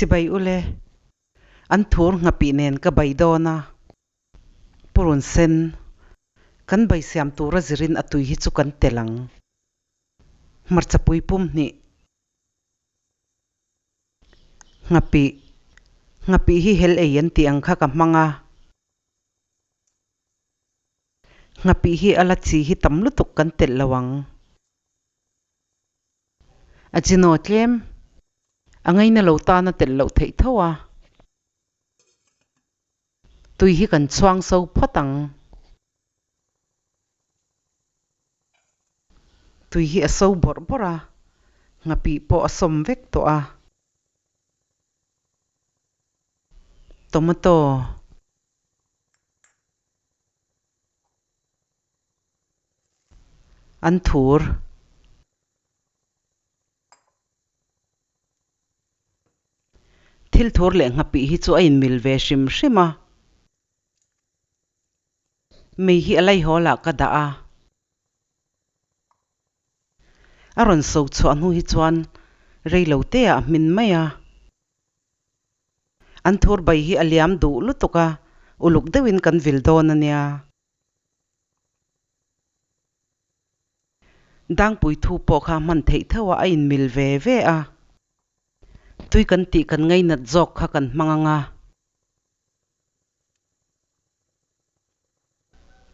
Chibai ule, an thur nghapih nen ka bai dawn a. Purun sen, kan bai siam tura zirin a tui hi chu kan tel ang. Hmarcha pui pum hnih. Nghapih, nghapih hi hel ei an tih ang kha ka hmang a. Nghapih hi a la chi hi tam lutuk kan telh lo ang. A chinaw tlem a ngaina lo tan a telh loh theih tho a. Tui hi kan chhuang so phawt ang. Tui hi a so bawrh bawrh a, nghapih pawh a sawm vek tawh a. Tomato. An thur. Thil thur leh nghapih hi chu a inmil ve hrim hrim a. Mei hi a laihawl ah ka dah a. A rawn so chhuah hnu hi chuan rei lo te ah a hmin mai a. An thur bai hi a liam duh lutuk a, uluk deuhin kan vil dawn a nia. Dangpui thu pawh kha hman theih tho a, a inmil ve ve a. Tui kan tih kan ngainat zawk kha kan hmang ang a.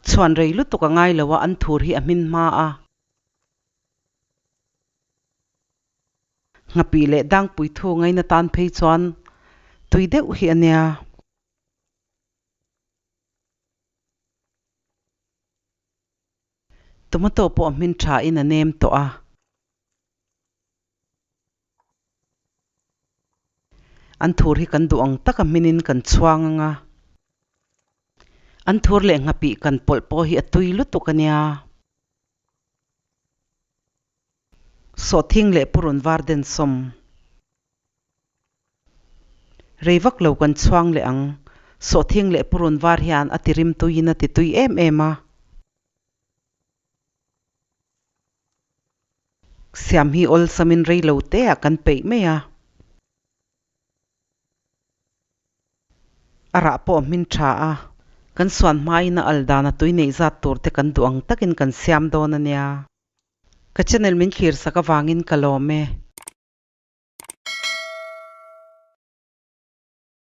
Chhuan rei lutuk a ngai lo a, an thur hi a hmin hma a. Nghapih leh dangpui thu ngaina tan phei chuan tui deuh hi a nia. Tomato pawh a hmin tha in a nem tawh a. An thur hi kan duh ang taka hminin kan chhuang ang a. An thur leh nghapih kan pawlh pawh hi a tui lutuk a nia. Sawhthing leh purun var den sawm. Rei vak lo kan chhuang leh ang. Sawhthing leh purun var hian a ti rim tuiin a ti tui em em a. Siam hi awlsamin rei lo te ah kan peih mai a. A rah pawh a hmin tha a, kan suan hmain a al dan a tui neih zat tur te kan duh ang takin kan siam dawn a nia. Ka channel min thlir sak avangin ka lawm e.